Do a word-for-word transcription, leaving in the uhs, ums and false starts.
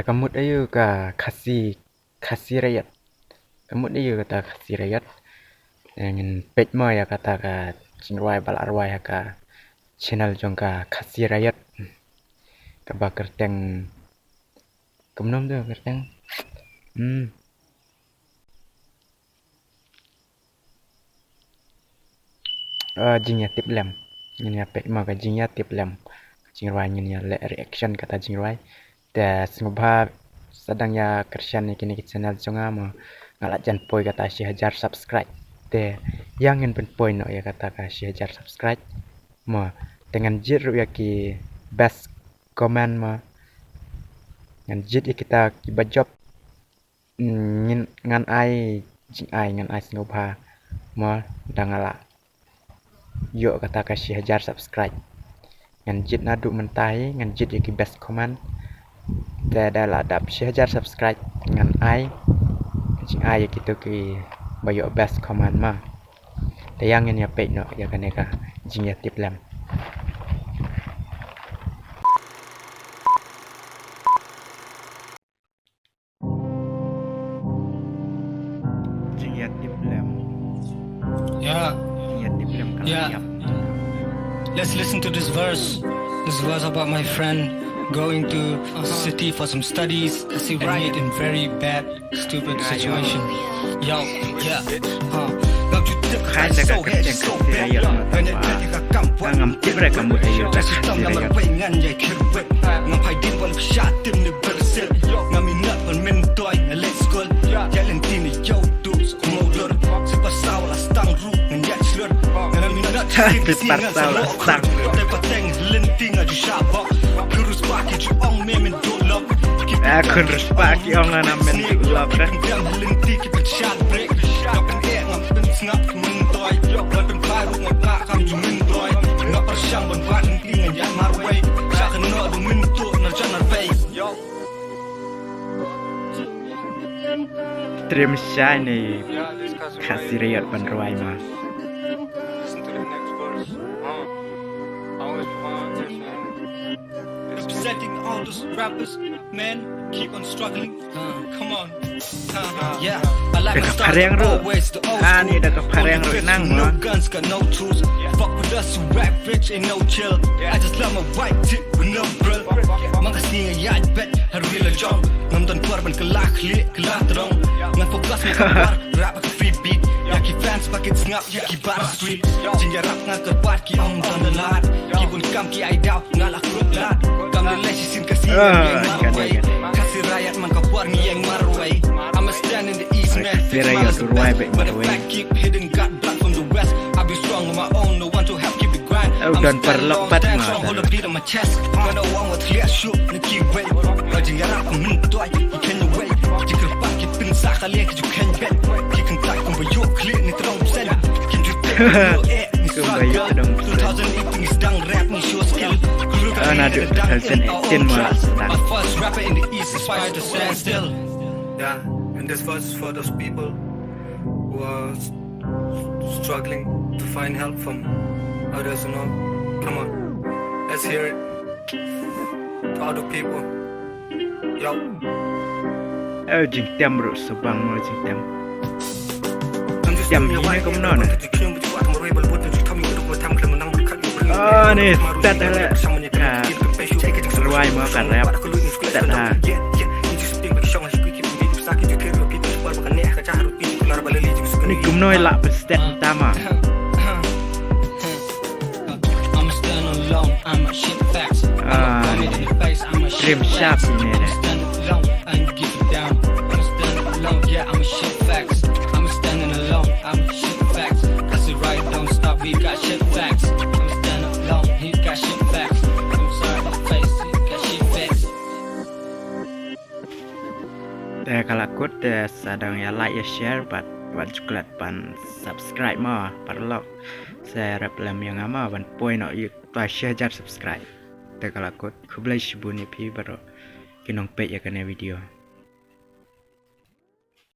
Ka mut aïu ka Khasi, Khasi Riot. Ka mut aïu kata Khasi Riot. Ngin peit mo ïa kata ka jingrwai ba la rwai ha ka channel jong ka Khasi Riot. Kaba kyrteng, kumno tu kyrteng? Hmm. Ah, jingïatiplem. Ngin ïa peit mo ka jingïatiplem. Ka jingrwai ngin ïa leh reaction kata jingrwai. Te sngewbha sa dang ïa kyrshan ïa kine ki channel jong nga mo. Nga la jan poi kata shi hajar subscribe. Te ïa ngin pynpoi noh ïa kata ka shi hajar subscribe mo. Te ngan jied ruh ïa ki best comment mo. Ngan jied ïa kita kiba jop. Ngin, ngan ai jingai, ngan ai sngewbha mo da nga la ïoh kata ka shi hajar subscribe. Ngan jied naduh mynta hi, ngan jied ïa ki best comment. Te da la dap shi hajar subscribe ngan ai jingai ïa kito kiba ïoh best comment mo. Te ïa ngin ïa peit noh ïa kane ka jingïatiplem. Jingïatiplem. Yeah. Jingïatiplem ka la ïap. Let's listen to this verse. This verse about my friend going to city for some studies and meet in very bad, stupid situation. Yo, yeah. Huh. Ngam ju tip ka so head so bad. Nga ngam tip re ka mut aïu ka Khasi Riot. Ngam phai din bal shat tim ni bersel. Ngam minat bal men toy na let's go. Jalan tini yo dus kumodor. Sipa saw la stang ru ngan yak slot. Ngam minat sipa saw la stang. Te pateng lenti nga ju shabak. Kurus baki ju ong me men dolok. Ah, kurus baki ong ana men dolok. Lenti ki pechat break. Ngam pen sngap men toy. Ngam pen paru ngam ka kam ju men toy. Ngam pershang ban bat. Trim shine Khasi Riot ban rwai ma. Representing all those rappers, man, keep on struggling. Come on. Yeah, I like my style always the old school. Ani da ka phareng ruh nang ma. No guns, got no tools. Fuck with us, you rap rich and no chill. I just love my white tip with no grill. Mang ka sngi nga ïaid bet ha rila jong. Ngam don por ban kylla khlieh kylla tyrong. Ngan focus ma ka por rap ka free beat. Ïa ki fans ba kin sngap ïa ki bar street. Jingïarap nga kyrpad ki ong don da lad. Ki bun kam ki ai daw nga la kut lad. Kam lei lei shisien ka sngi nga ïeng marwei. Khasi Riot man ka por ngi ïeng marwei. I'm a stand in the east man. Khasi Riot rwai beit marwei. Motherfucker keep hitting, got blood from the west. I be strong on my own, no one to help, keep the grind. Oh, don paralok pat ma. Hold a beat on my chest. Gonna walk with clear shoot, Nicky way. Ka jingïarap ka myntoi, ki khein away. Ki kyrpad ki pynsak ka liang ki ju khein beit. Ki kyntait kumba ïoh khlieh ni tyrong bseiñ. Kim ju tip ïoh eh ni struggle. Two thousand eighteen ngi sdang rap ngi show skill. Naduh two thousand eighteen ma. My first rapper in the east, inspired to stand still. Yeah, and this verse is for those people who are s- struggling to find help from others, you know. Come on, let's hear it. To other people. Yo. Eh, jingtem ruh sa bang mo jingtem. Jingtem ni kumno ne? Ah, ni stat hele. Ka rwai mo ka rap. Stat ha. Ni kumno ïa la pynstep tama. I'ma stand alone, I'ma shit facts. Ah, I'ma come in the face, I'ma shit facts. I'ma stand alone, I ain't giving down. I'ma stand alone, yeah, I'ma shit facts. I'ma standing alone, I'ma shit facts. Khasi Riot don't stop, we got shit facts. I'ma stand alone, he got shit facts. I'm sorry, my face, he got shit facts. Te ka la kut te sa dang ïa like ïa share bad wat ju klet ban subscribe mo paralok. Sa rep lem ïa nga mo ban poi noh ïa ka shi hajar subscribe. Te ka la kut khublei shibun ïa phi baroh ki nongpeit ïa kane video.